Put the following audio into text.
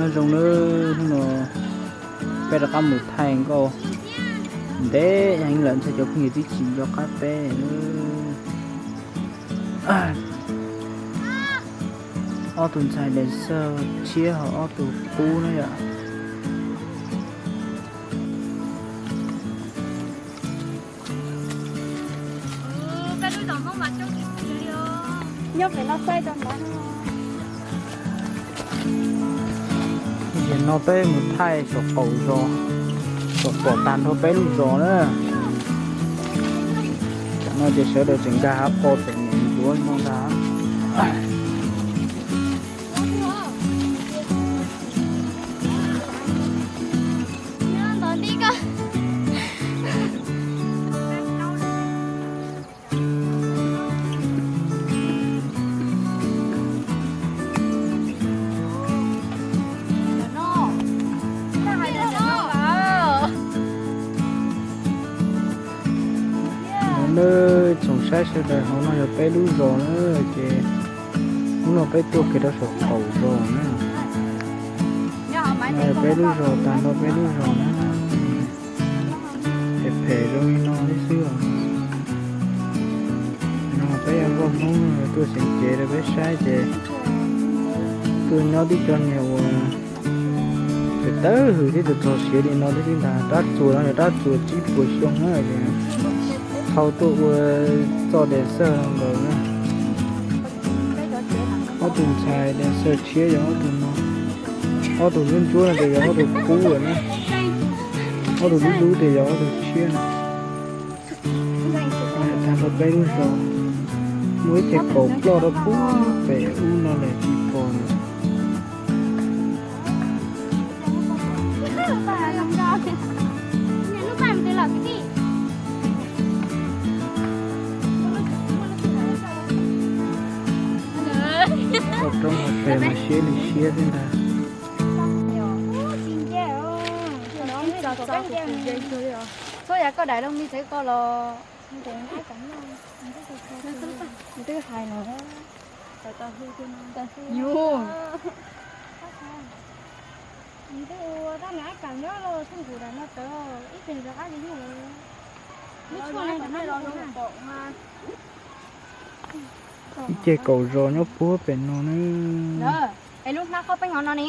Nyob zoo nawb, hnub no peb rov qab mus thaij nkauj ntev heev lawm ntshai cov phooj ywg twb tsis nco qab peb. Ob tug ntxhais dancer tshiab ho ob tug qub na yom. Nim no peb mus thaij saum qaum zos, saum qaum tag nrho peb lub zos na. Tam no ces sawv daws tseem nkag hav qo tseem mus yuav no ntag. Nawb, tsoom saib sawv daws, hauv no yog peb lub zos na, ces hnub no peb tuaj kiag rau saum qaum zos na. No yog peb lub zos, tag nrho peb lub zos na. Phem phem zoo li no li xwb os. No peb yog nkauj Hmoob tuaj xeem cev rau peb saib ces tuaj nyob tib co niag uas tawv hwm thiab txog siav li no thiab ntag. Rab txuas no yog rab txuas tsib puas xyoo na, thau tuaj ua txoj dancer nkaus na. Ob tug ntxhais dancer tshiab yog ob tug no, ob tug ntsuab ntsuab no ces yog ob tug qub lawm na, ob tug dub dub ces yog ob tug tshiab na. Tag nrho peb lub zos, muaj ib ce kaum ploj rau pem ub no lawm tsis pom lawm. Ua roob ua pes mas siab li siab thiab ntag. Txhob yav koj daim loo me txawv koj los twb hais no. Yus, ib ce kaum zos nyob puag pem no na. Es lub hnab qhov peeb hov no ne.